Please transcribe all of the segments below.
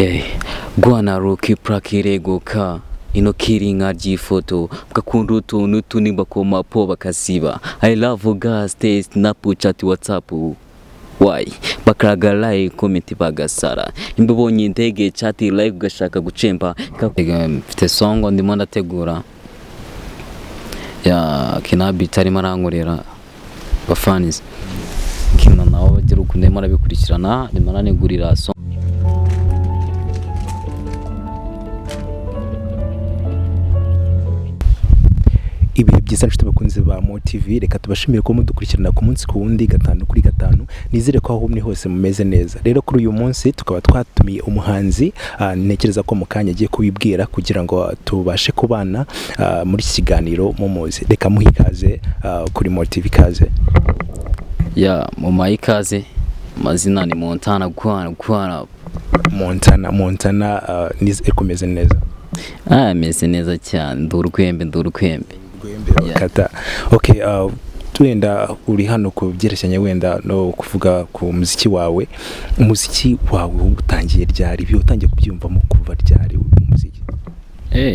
Yeah. Gwana Rocky Prakiregoka ino kirinka ry'ifoto bakunda utuntu tuni bakomapo bakasiba. I love gas taste Snapchat, WhatsApp, why bakaraga like comment bagasara. Nimba ubonye indege chat like ugashaka gucemba. Mfite song ndimo ndategura ya Kinabi tarimo arankorera bafanizi kina nawe bagira ukuntu arimo arabikurikirana, arimo aranegurira song. Ibihe byiza nshuti bakunze ba Mo TV, reka tubashimire ko mudukurikirana ku munsi ku wundi, gatanu kuri gatanu. Nizere ko aho muri hose mumeze neza. Rero kuri uyu munsi tukaba twatumiye umuhanzi, ntekereza ko mu kanya agiye kubibwira kugira ngo tubashe kubana muri iki kiganiro mumuzi. Reka muhe ikaze kuri Mo TV. Ikaze. Ya, mu ikaze. Amazina ni Montana Gwana Gwana. Montana, Montana, nizere ko umeze neza. Ah, meze neza cyane, ndi urwembe, ndi urwembe. Kata. Okay, wenda uri hano ku byerekeranye wenda no kuvuga ku muziki wawe. Umuziki wawe utangiye ryari? Ibyo utangiye kubyiyumvamo kuva ryari umuziki?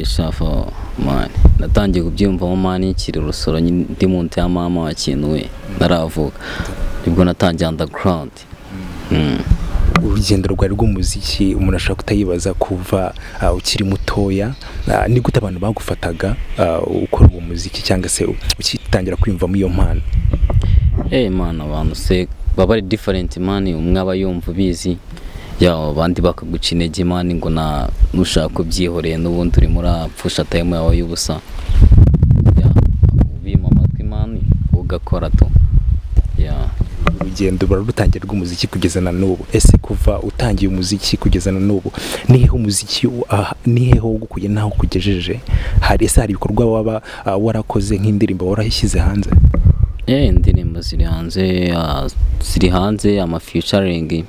Shafa man, natangiye kubyiyumvamo man nkiri urusoro, ndi mu nda ya mama wa kintu we naravuka, nibwo natangiye underground. Urugendo rwawe rw'umuziki umuntu ashobora kutayibaza kuva ukiri mutoya, ni gute abantu bagufataga ukora uwo muziki cyangwa se ukitangira kwiyumvamo iyo mpano? Man, abantu se baba ari different man, umwe aba yumva ubizi ya abandi bakaguca intege man, ngo na nushaka kubyihoreye n'ubundi urimo urapfusha time yawe y'ubusa. Ya, ubima amatwi man ugakora tu. Ya. Urugendo rutangira rw'umuziki kugeza na n'ubu, ese kuva utangiye umuziki kugeza na n'ubu niheho umuziki niheho ugukuye naho ukugejeje? Hari ese hari ibikorwa waba warakoze nk'indirimbo warashyize hanze? Indirimbo ziri hanze, ziri hanze, ama featuring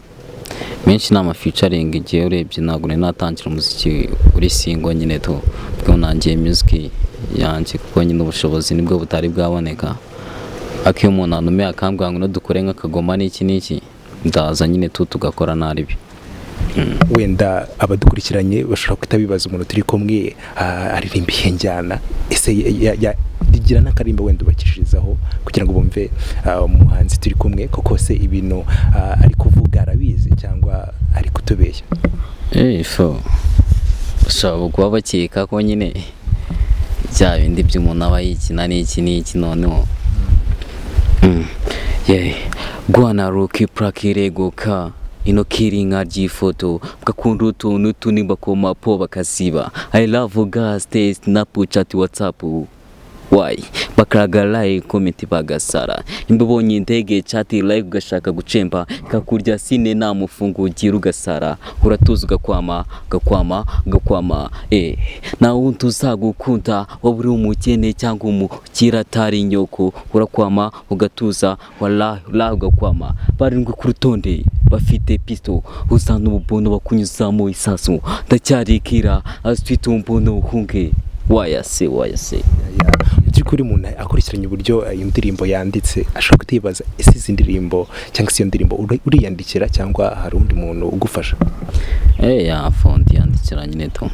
menshi ni ama featuring. Igihe urebye ntabwo nari natangira umuziki uri single nyine tu, bwo nangiye music yanjye kuko nyine ubushobozi nibwo butari bwaboneka. Ariko iyo umuntu antumiye akambwira ngo no dukore nk'akagoma n'iki n'iki, ndaza nyine tu tugakora naribi. Wenda abadukurikiranye bashobora kuhita bibaza umuntu turi kumwe aririmba iyihe njyana? Ese rigira n'akarimbo wenda ubakishirizaho kugira ngo bumve umuhanzi turi kumwe koko se ibintu ari kuvuga arabizi cyangwa ari kutubeshya? Fo bashobora kuba bakeka ko nyine bya bindi by'umuntu aba yikina n'iki n'iki noneho. Yeah. Gwana Rocky Prakiregoka ino kirinka ry'ifoto bakunda utuntu tuni bakomapo bakasiba. I love gas taste Snapchat, WhatsApp, why bakaraga like comment bagasara. Nimba ubonye indege chat like ugashaka gucemba ikakurya sine namufungo ugira ugasara uratuza ugakwama ugakwama ugakwama. Na wundi uzagukunda waba uri umukene cyangwa umukire atari nyoko, urakwama ugatuza, wallahi wallahi ugakwama. Barindwi ku rutonde bafite pisto, uzana ububono bakunyuzamo isasu, ndacyarikira azitwita umbono uhunge waya se waya se. Mu by'ukuri umuntu akurikiranye uburyo iyo ndirimbo yanditse ashobora kutibaza ese izi ndirimbo cyangwa se iyo ndirimbo uriyandikira cyangwa hari undi muntu ugufasha? Ya fondi yandikira nyine tu.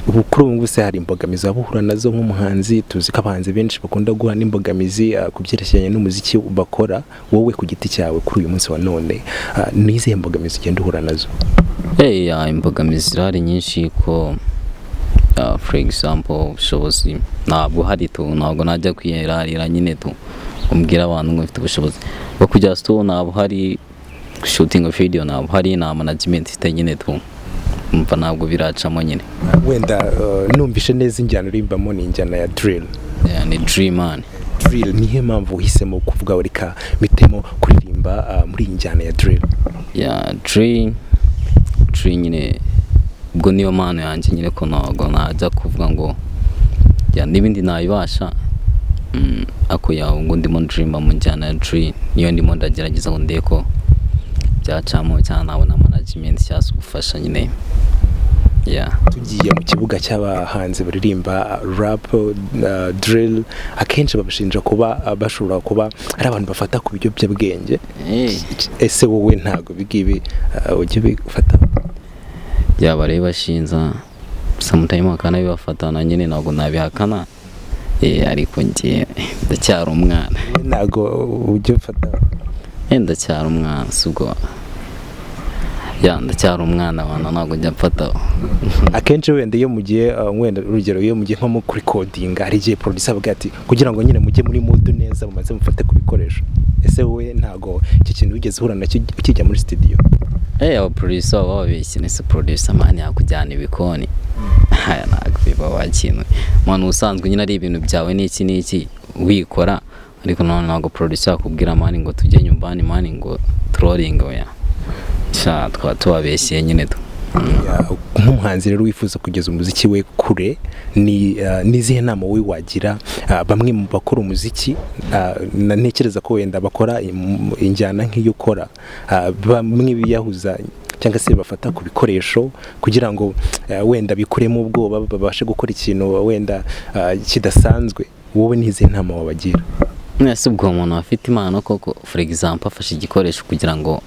Ubu kuri ubu ngubu se hari imbogamizi waba uhura nazo nk'umuhanzi? Tuzi ko abahanzi benshi bakunda guhura n'imbogamizi ku byerekeranye n'umuziki bakora. Wowe ku giti cyawe kuri uyu munsi wa none, ni izihe mbogamizi ugenda uhura nazo? Ya imbogamizi zirahari nyinshi ko for example ubushobozi ntabwo hari tu, ntabwo najya kwirarira nyine tu umbwira abantu ngo mfite ubushobozi bwo kujya studio, ntabwo hari shooting video, ntabwo hari na management mfite nyine tu, umva ntabwo biracamo nyine. Wenda numvishe neza injyana urimbamo ni injyana ya drill. Yeah, ni drill man. Drill, nihe mpamvu uhisemo kuvuga reka mitemo kuririmba muri iyi njyana ya drill? Yeah, drill nyine ubwo niyo mpano yanjye nyine, ko ntabwo najya kuvuga ngo ya n'ibindi nabibasha. Ako yawe ngo ndimo ndirimba mu njyana ya drill niyo ndimo ndagerageza ngo ndebe ko byacamo cyangwa nabona management cyangwa se ubufasha nyine. Yeah. Tugiye mu kibuga cy'abahanzi baririmba rap, drill, akenshi babashinja kuba bashobora kuba ari abantu bafata ku biyobyabwenge. Ese wowe ntabwo ibi ujya ubifata? Yaba rero bashinza, sometime bakanabibafata nyine, ntabwo nabihakana. Ariko njye ndacyari umwana. Ntabwo ujya ufata? Ndacyari umwana, si ubwo ya ndacyari umwana wana, ntabwo njya mfata. Akenshi wenda iyo mugiye wenda urugero iyo mugiye nko mu kurikodinga, hari igihe producer avuga ati kugira ngo nyine mujye muri mood neza mumaze mufate ku bikoresho. Ese wowe ntabwo icyo kintu wigeze uhura nacyo ukijya muri studio? Aba producer baba babeshye. Nese producer man yakujyana ibikoni? Aya ntabwo biba wakintu man, ubusanzwe nyine ari ibintu byawe n'iki n'iki wikora, ariko none ntabwo producer yakubwira man ngo tujye nyumbani man ngo trolling. Oya sha, twaba tubabeshye nyine tu. Yeah, nk'umuhanzi rero wifuza kugeza umuziki we kure, ni n'izihe nama wowe wagira bamwe mu bakora umuziki, ntekereza ko wenda bakora injyana nk'iyo ukora, bamwe biyahuza cyangwa se bafata ku bikoresho kugira ngo wenda bikuremo ubwoba, babashe gukora ikintu wenda kidasanzwe? Wowe n'izihe nama wabagira? Ese ubwo umuntu afite impano koko, for example afashe igikoresho kugira ngo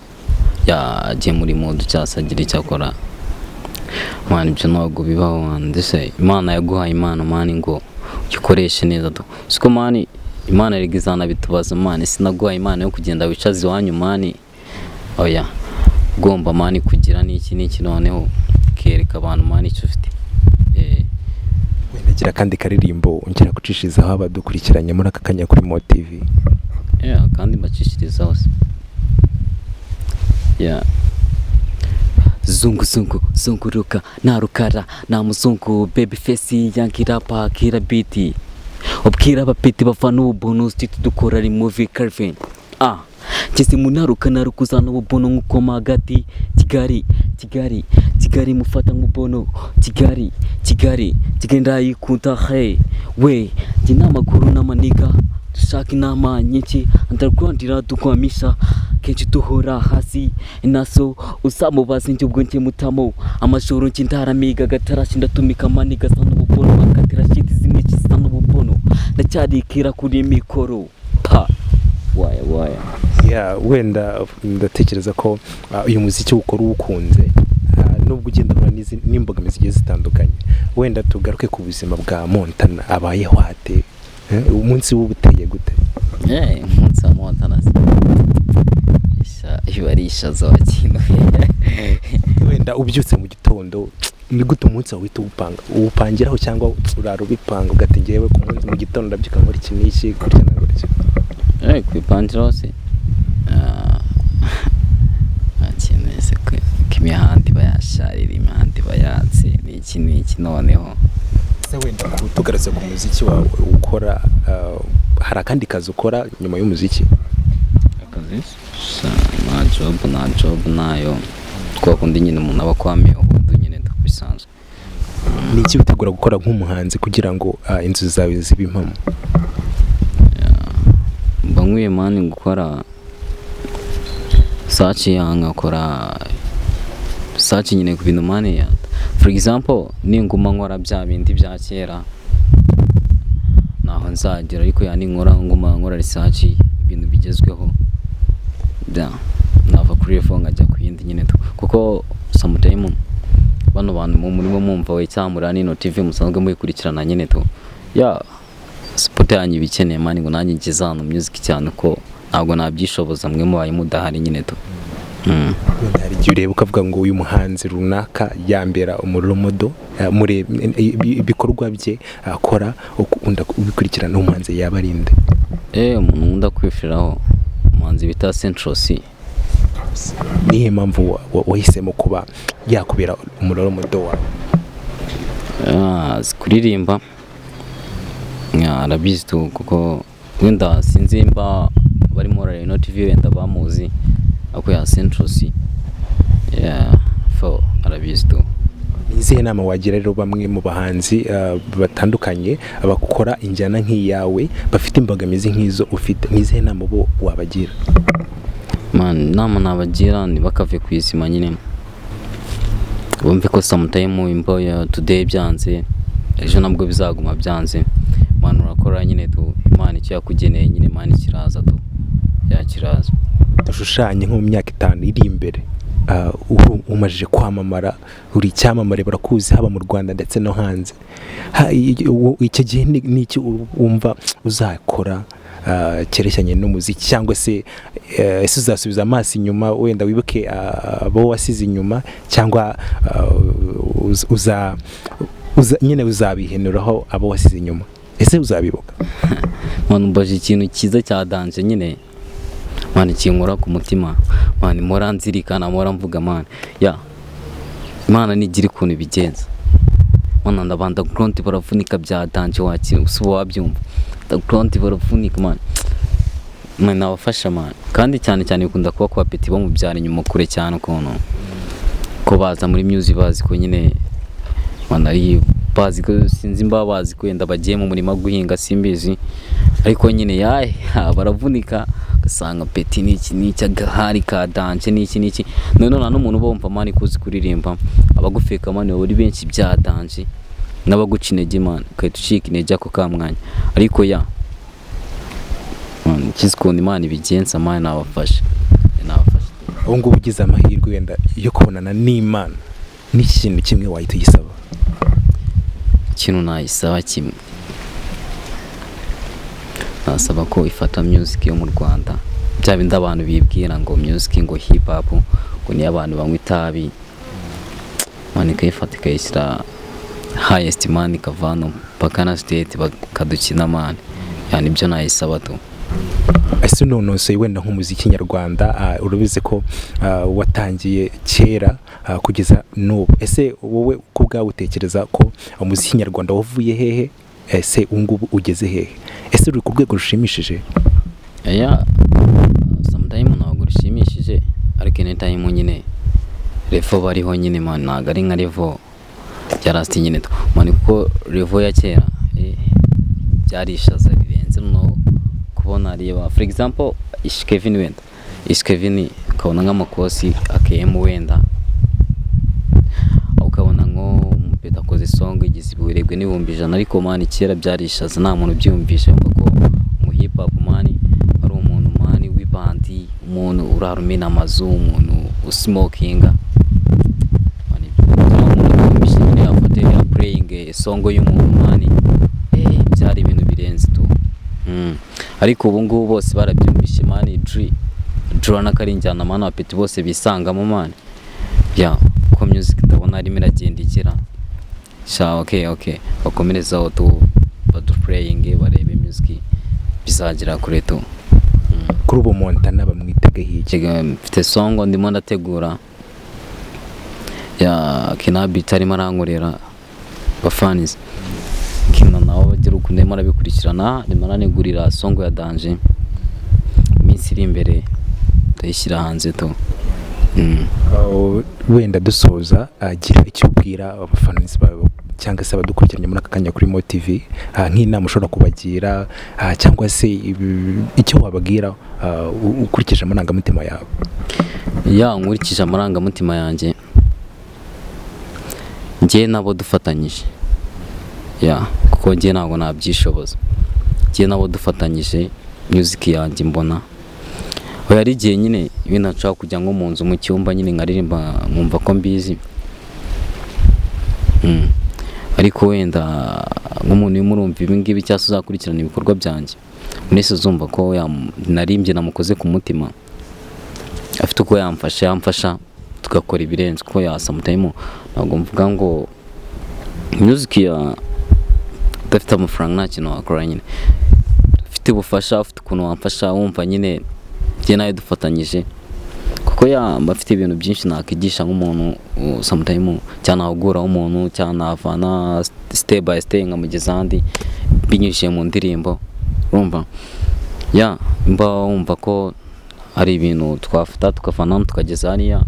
yajye muri mood cyangwa se agire icyo akora, man, ibyo ntabwo bibaho man. Ndetse Imana yaguhaye impano man ngo uyikoreshe neza tu, siko man? Imana erega izanabitubaza man. Sinaguhaye impano yo kugenda wicaza iwanyu man, oya. Ugomba man kugira n'iki n'iki, noneho ukereka abantu man icyo ufite. Wenda gira akandi karirimbo ongera gucishirizaho abadukurikiranye muri aka kanya kuri Mo TV. Yeah, kandi mbacishirizaho se. Yeah. Zungu zungu zunguruka nta rukara nta muzungu, baby face yankira kira biti ubwira abapeti bavana ubuntu street dukora movie Calvin ngeze mu ntaruka narukuzana ububono nk'ukoma hagati Kigali Kigali Kigali mufata nk'ubono Kigali Kigali Kigali ndayikunda. Hey we, njye n'amaguru n'amaniga dushaka inama nyinshi, underground iradukwamisha kenshi, duhora hasi naso uzamubaza njye ubwo njye mutamo amajoro njye ndaramiga gatarashi ndatumika maniga sa n'ububono akatira shit zinici sa n'ububono ndacyarikira kuri mikoro pa waya waya. Yeah, wenda ndatekereza ko uyu muziki ukora uwukunze, nubwo ugenda uhura n'imbogamizi zigiye zitandukanye. Wenda tugaruke ku buzima bwa Montana, abayeho ate? Umunsi we uteye gute? Umunsi wa Montana se? Isha, iba ari ishaza wa kintu. Wenda ubyutse mu gitondo, ni gute umunsi wawe uhita uwupanga? Uwupangiraho cyangwa urara ubipanga ugati ngewe ku munsi mu gitondo ndabyuka nkora iki n'iki, gutya na gutya? Kwipangiraho se? Ah, nta kintu ese ko imihanda iba yasharira, imihanda iba yatse n'iki n'iki noneho. Ese wenda tugarutse ku muziki wawe ukora, hari akandi kazi ukora nyuma y'umuziki? Akazi? Sha, nta job, nta job nayo, kwa kundi nyine umuntu aba akwamiye ubundi nyine bisanzwe. Ni iki witegura gukora nk'umuhanzi kugira ngo inzozi zawe zibe impamo? Mba nkwiye man gukora search ya nkakora search nyine ku bintu man ya, for example ninguma nkora bya bindi bya kera naho nzagera, ariko ya ninkora nguma nkora research ibintu bigezweho bya nava kuri level nkajya ku yindi nyine tu, kuko sometime bano bantu mu murimo mumva we cyangwa muri nino TV musanzwe muyikurikirana nyine tu, ya support yanyu iba ikeneye man ngo nanjye ngeze ahantu music cyane, ko ntabwo nabyishoboza mwe mubaye mudahari nyine tu. Wenda hari igihe ureba ukavuga ngo uyu muhanzi runaka yambera umu role model, ibikorwa bye akora ukunda kubikurikirana, umuhanzi yaba ari nde? Umuntu nkunda kwifiraho, umuhanzi bita Central C. Nihe mpamvu wahisemo kuba yakubera umu role model wawe? Ah, azi kuririmba. Ya, arabizi tu, kuko wenda sinzi mba barimo barareba ino TV wenda bamuzi, ariko ya Central C, yeah, fo arabizi tu. Ni izihe nama wagira rero bamwe mu bahanzi batandukanye bakora injyana nk'iyawe, bafite imbogamizi nk'izo ufite? Ni izihe nama bo wabagira? Man, inama nabagira ni bakave ku izima nyine. Bumve ko sometime imbo ya today byanze, ejo nabwo bizaguma byanze. Man, urakora nyine tu, Imana icyo yakugeneye nyine, man, kiraza tu, yakiraza. Dushushanye nko mu myaka 5 iri imbere, umajije kwamamara, uri icyamamare, barakuzi haba mu Rwanda ndetse no hanze. Icyo gihe ni iki wumva uzakora cyerekeranye n'umuziki, cyangwa se ese uzasubiza amaso inyuma wenda wibuke abo wasize inyuma, cyangwa nyine uzabihenuraho abo wasize inyuma? Ese uzabibuka? Man, umbaje ikintu cyiza cya danger nyine, man, kinkora ku mutima, man, mpora nzirikana, mpora mvuga, man. Ya Imana nigira ukuntu ibigenza, man, ndabanda underground baravunika bya danger, wakira uba wabyumva, underground baravunika, man. Man, nabafasha, man, kandi cyane cyane bikunda kuba kwa petit bo mu byaro inyuma kure cyane, ukuntu ko baza muri music bazi ko nyine, man, ari bazi ko, sinzi mba bazi ko wenda bagiye mu murima guhinga, simbizi, ariko nyine yahe baravunika, ugasanga petit n'iki n'iki, agahari ka danger n'iki n'iki. None nta n'umuntu uba wumva, man, kuzi kuririmba. Abagufeka, man, baba ari benshi bya danger, n'abaguca intege, man, ugahita ucika intege ako ka mwanya. Ariko ya man, kizi ukuntu Imana ibigenza, man, nabafasha, nabafasha. Ubu ngubu ugize amahirwe wenda yo kubonana n'Imana, n'ikintu kimwe wahita uyisaba? Ikintu nayisaba kimwe, nasaba ko ifata music yo mu Rwanda, bya bindi abantu bibwira ngo music, ngo hip hop, ngo niyo abantu banywa itabi, man, ikayifata ikayishyira highest, man, ikava hano mpaka na state bakadukina, man. Yani ibyo nayisaba tu. Ese unonosoye wenda nk'umuziki nyarwanda, urabizi ko watangiye kera kugeza n'ubu, ese wowe ku bwawe utekereza ko umuziki nyarwanda wavuye hehe? Ese ubu ngubu ugeze hehe? Ese uri ku rwego rushimishije? Yeah, sometime ntabwo rushimishije, ariko anytime nyine level bariho nyine, man, ntabwo ari nka level ya last nyine, man, kuko level ya kera byari ishaza birenze. No kubona, reba for example Ish Kevin, wenda Ish Kevin, ukabona nk'amakosi AKM, wenda ukabona nko umupeta akoze song igize uburebwe n'100,000, ariko man, kera byari ishaza, nta muntu ubyiyumvisha, yumva ko mu hip hop, man, ari umuntu, man, w'ibandi, umuntu urara umena amazu, umuntu usmokinga. Man, nta muntu ubyumvisha nyine, yafate ya playing song y'umuntu, man, byari ibintu birenze tu. Ariko ubu ngubu bose barabyumvishe, man, drill drill n'akarinjyana, man, abapeti bose bisangamo, man. Ya ko music ndabona arimo iragenda igira sha. Okay, bakomerezaho tu, baduplaying, barebe music bizagera kure tu. Kuri ubu Montana bamwitegeho iki? Mfite song ndimo ndategura ya Kinabit, arimo arankorera bafanizi kina nawe bagira ukuntu ndimo arabikurikirana, ndimo aranegurira song ya danger, iminsi iri imbere ndayishyira hanze tu. Wenda dusoza, gira icyo ubwira abafanizi bawe cyangwa se abadukurikiranye muri aka kanya kuri Mo TV, nk'inama ushobora kubagira, cyangwa se icyo wababwira ukurikije amarangamutima yawe. Ya, nkurikije amarangamutima yanjye, njye nabo dufatanyije, ya, kuko njye ntabwo nabyishoboza, njye nabo dufatanyije, music yanjye mbona oya, hari igihe nyine ibintu nshaka kujya nko mu nzu, mu cyumba nyine, nkaririmba nkumva ko mbizi. Ariko wenda nk'umuntu urimo urumva ibi ngibi cyangwa se uzakurikirana ibikorwa byanjye, mwese uzumva ko narimbye namukoze ku mutima, afite uko yamfasha, yamfasha tugakora ibirenze, kuko ya sometime ntabwo mvuga ngo music ya udafite amafaranga nta kintu wakora nyine. Ufite ubufasha, ufite ukuntu wamfasha, wumva nyine njye nawe dufatanyije, kuko ya mba mfite ibintu byinshi nakwigisha nk'umuntu sometime, cyangwa nahugura umuntu, cyangwa navana step by step nkamugeza ahandi binyujije mu ndirimbo. Urumva ya mba wumva ko hari ibintu twafata tukavana tukageza hariya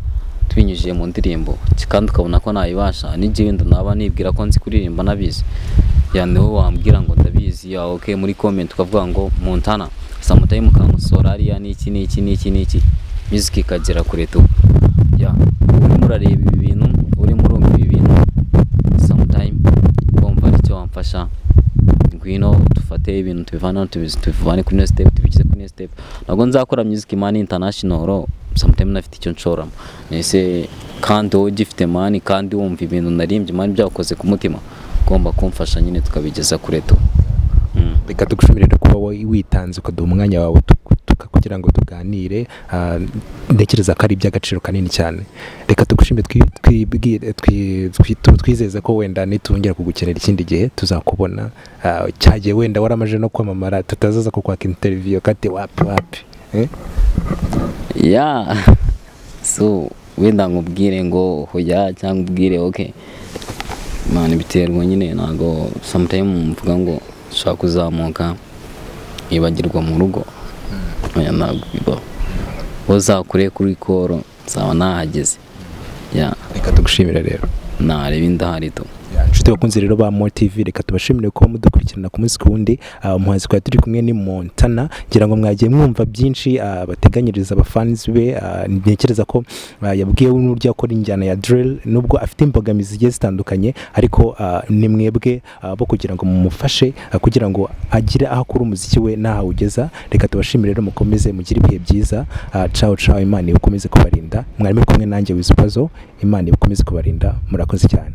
tubinyujije mu ndirimbo, kandi ukabona ko nayibasha, n'igihe wenda naba nibwira ko nzi kuririmba nabizi, ya niwe wambwira ngo ndabizi, ya okay, muri comment ukavuga ngo Montana sometime ukamusora hariya n'iki n'iki n'iki n'iki, music ikagera kure tu. Ya, urimo urareba ibi bintu, urimo urumva. gute, ibintu tubivana tubivane kuri ino step, tubigeze kuri ino step. Ntabwo nzakora music, man, international, sometimes nafite icyo nshoramo. Ese kandi wowe ugifite, man, kandi wumva ibintu narimbye, man, byakoze ku mutima, ugomba kumfasha nyine tukabigeza kure tu. Reka tugushimire rero kuba wowe witanze ukaduha umwanya wawe kugira ngo tuganire. Ntekereza ko ari iby'agaciro kanini cyane. Reka tugushimire, twibwire, twizeze ko wenda nitongera kugukenera ikindi gihe tuzakubona. Cyagiye wenda waramaje no kwamamara, tutazaza kukwaka interview kati wapi wapi, eh? Yeah, so wenda nkubwire ngo hoya cyangwa ubwire okay, man, biterwa nyine. Ntabwo sometime mvuga ngo ushaka kuzamuka ibagirwa mu rugo. Oya, ntabwo bibaho. Uzakure kuri koro nzaba nahageze, yeah. Reka tugushimire rero. Nareba indahari tu. Inshuti bakunze rero ba Mo TV, reka tubashimire kuba mudukurikirana ku munsi ku wundi. Umuhanzi twari turi kumwe ni Montana. Ngira ngo mwagiye mwumva byinshi bateganyiriza abafans be. Ntekereza ko yabwiye n'uburyo akora injyana ya drill nubwo afite imbogamizi zigiye zitandukanye, ariko ni mwebwe bo kugira ngo mumufashe kugira ngo agire aho akura umuziki we n'aho awugeza. Reka tubashimire rero, mukomeze mugire ibihe byiza. Ciao ciao, Imana ikomeze kubarinda. Mwari muri kumwe nanjye Wizipazo. Imana ikomeze kubarinda, murakoze cyane.